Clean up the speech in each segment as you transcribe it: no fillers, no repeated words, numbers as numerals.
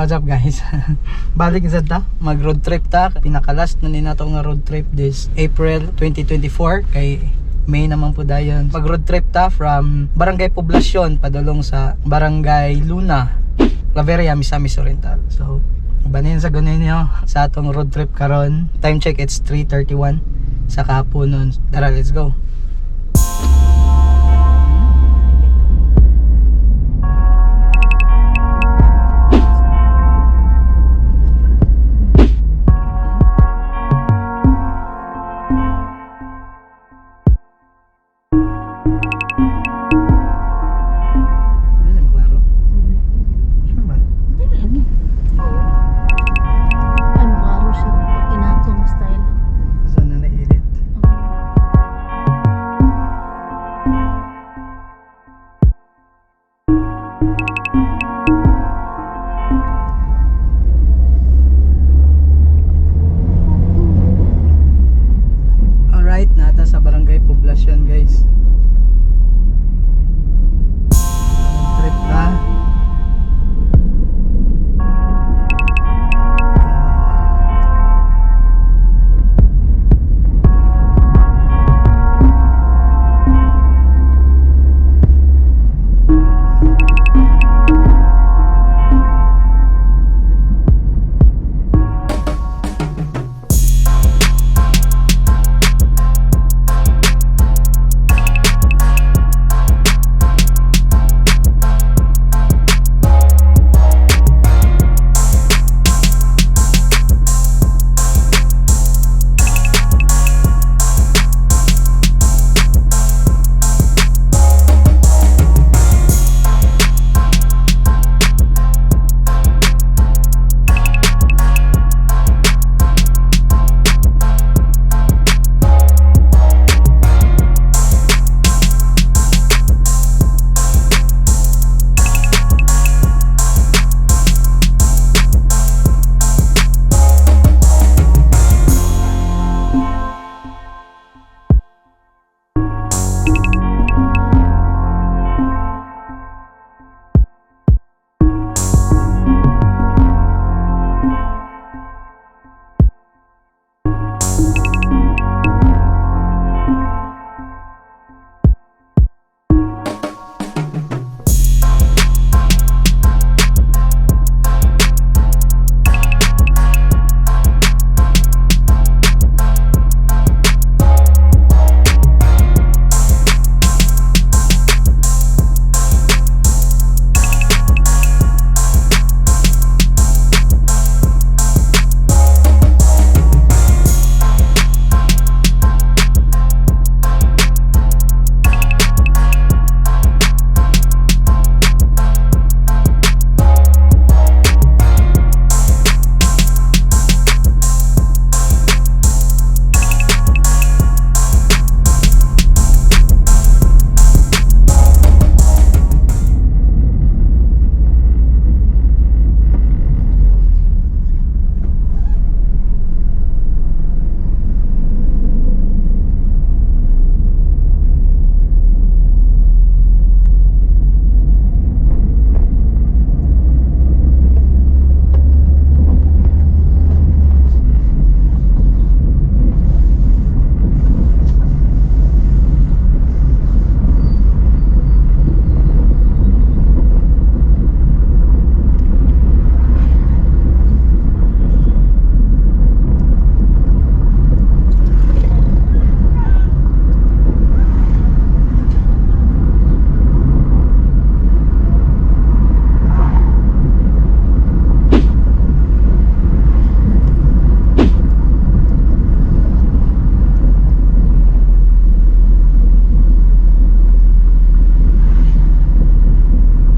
What's up, guys? Balik sa ta, mag road trip ta. Pinaka-last na ni nato nga road trip this April 2024 kay May naman po dayon. Mag road trip ta from Barangay Poblacion padulong sa Barangay Luna, Claveria, Misamis Oriental. So, banin sa ganin niyo sa atong road trip karon. Time check, it's 3:31 sa kahaponon. Tara, let's go. Hindi na klaro. Sure ba? Dili lagi. Ay, maklaro siya. Pag inatong style. Saan na na-edit? Alright, nata sa Barangay Poblacion, guys. Trip na.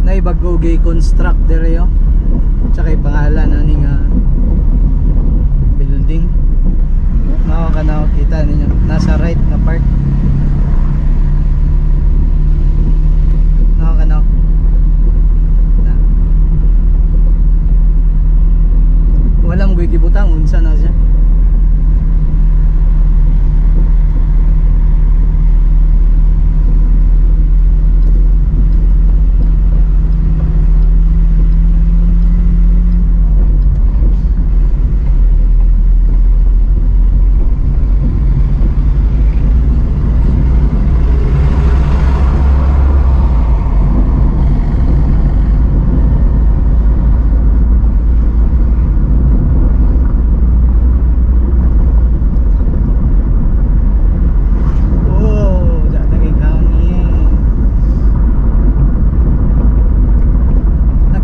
Nay bago gay construct dire yo. Tsaka yung pangalan ani nga building. Mao ka na kita ninyo nasa right na part. Mao ka na. Na. Wala mo gibutang unsa na siya.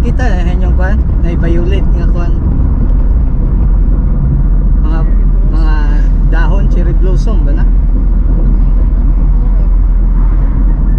Kita na inyong kuan, na violet nga kuan. Mga dahon, cherry blossom ba na? Okay, ganun. Murag. Ako, ganun eh.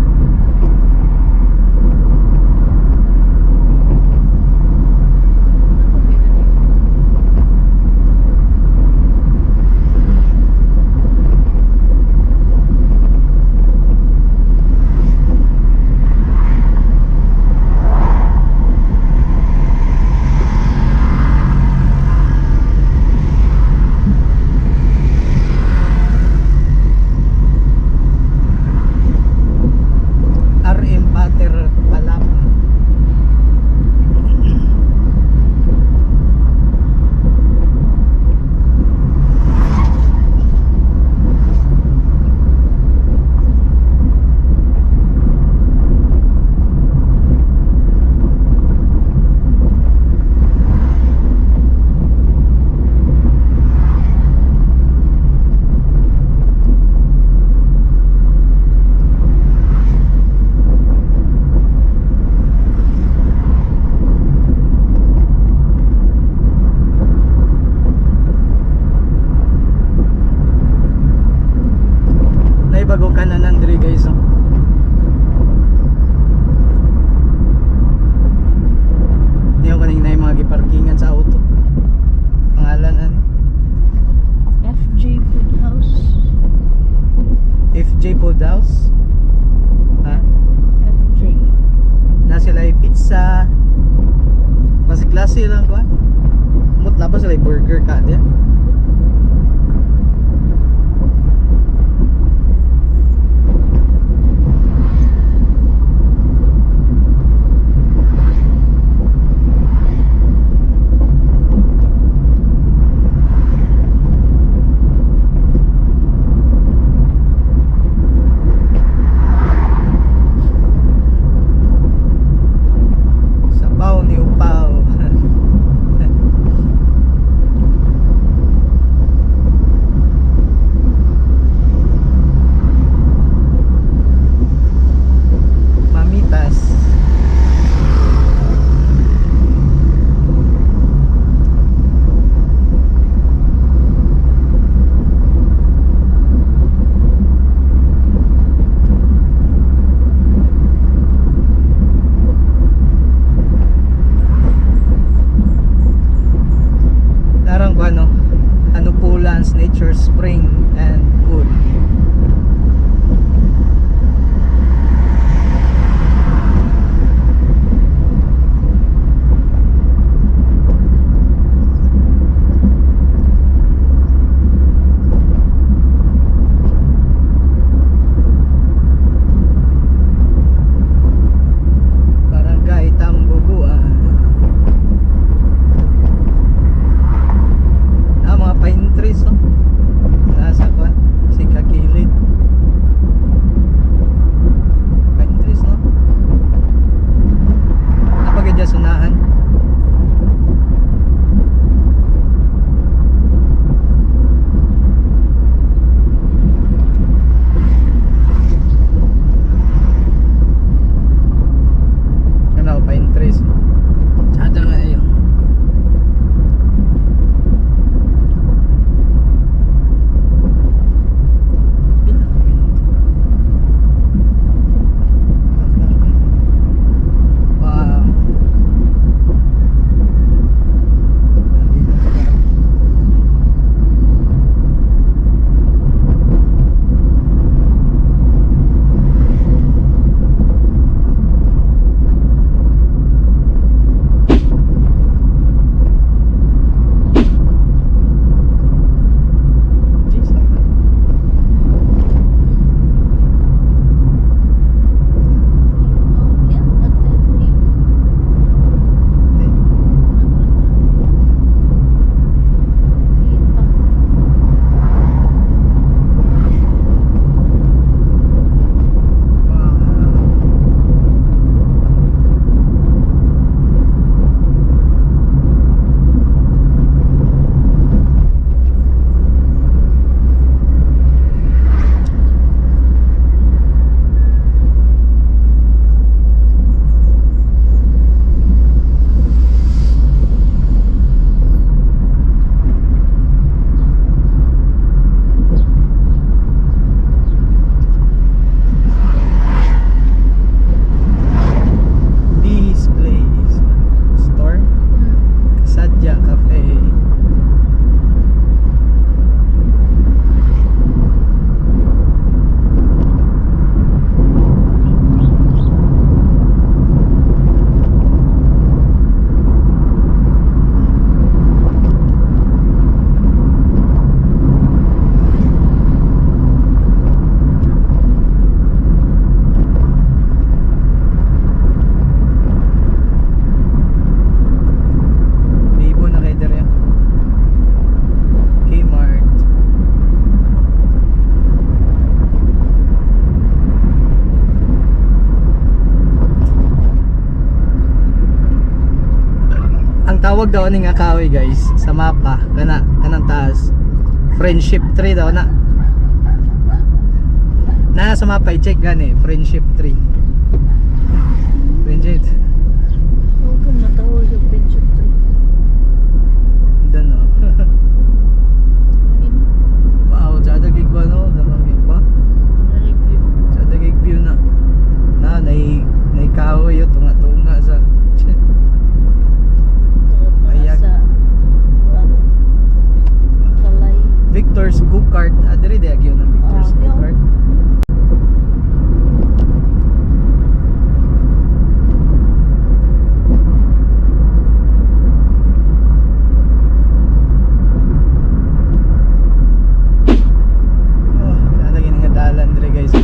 RM Pater Palapa. Naibagong kananan diri, guys. Oh. Hindi ko kaning na mga giparkingan sa auto. Pangalan ano? FJ Food House. FJ Food House. Ha? FJ. Na sila ay pizza. Mas klase lang ko. Mut na ba sila ay burger ka di? Sabaw ni upaw. Ang tawag daw ani nga kahoy, guys, sa mapa kana kanang taas. Friendship tree daw na. Na sa mapa i-check gani, friendship tree. Friendship. Huwag kang matawag sa friendship tree. Doon no. Wow, tsada gig ba no? Dano gig ba? Review. Tsada gig view na. Na nay nay kahoy yo tunga-tunga sa Ayag. Sa kuwan. Kalay. Victor's Go-Kart. Ah, diri di agyo ng Victor's Ah, Go-Kart. Oh, tsada gini nga dalan diri, guys.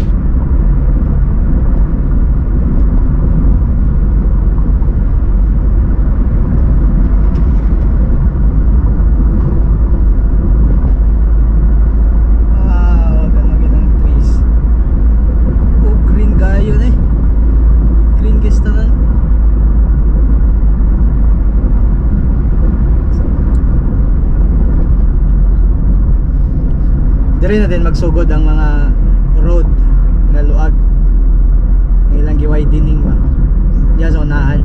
Wow, ganun ginang trees. Oh, green gayo na eh. Green guys tanan. Dire na din magsugod ang mga road nga luag. Ang ilang gi-widening ba. Diyan sa unahan.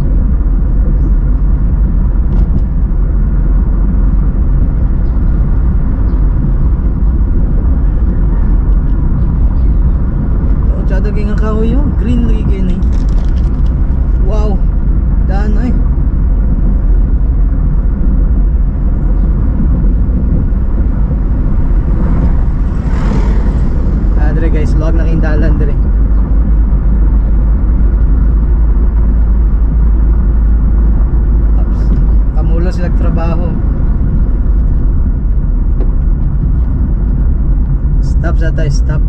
Oh, tsada kay nga kahoy oh. Green lagi kay ni. Wow. Daan ay. Ah, dire guys, luwag na kayong dalan dire. Oops. Kamulo sila trabaho. Stop sa tayo, stop.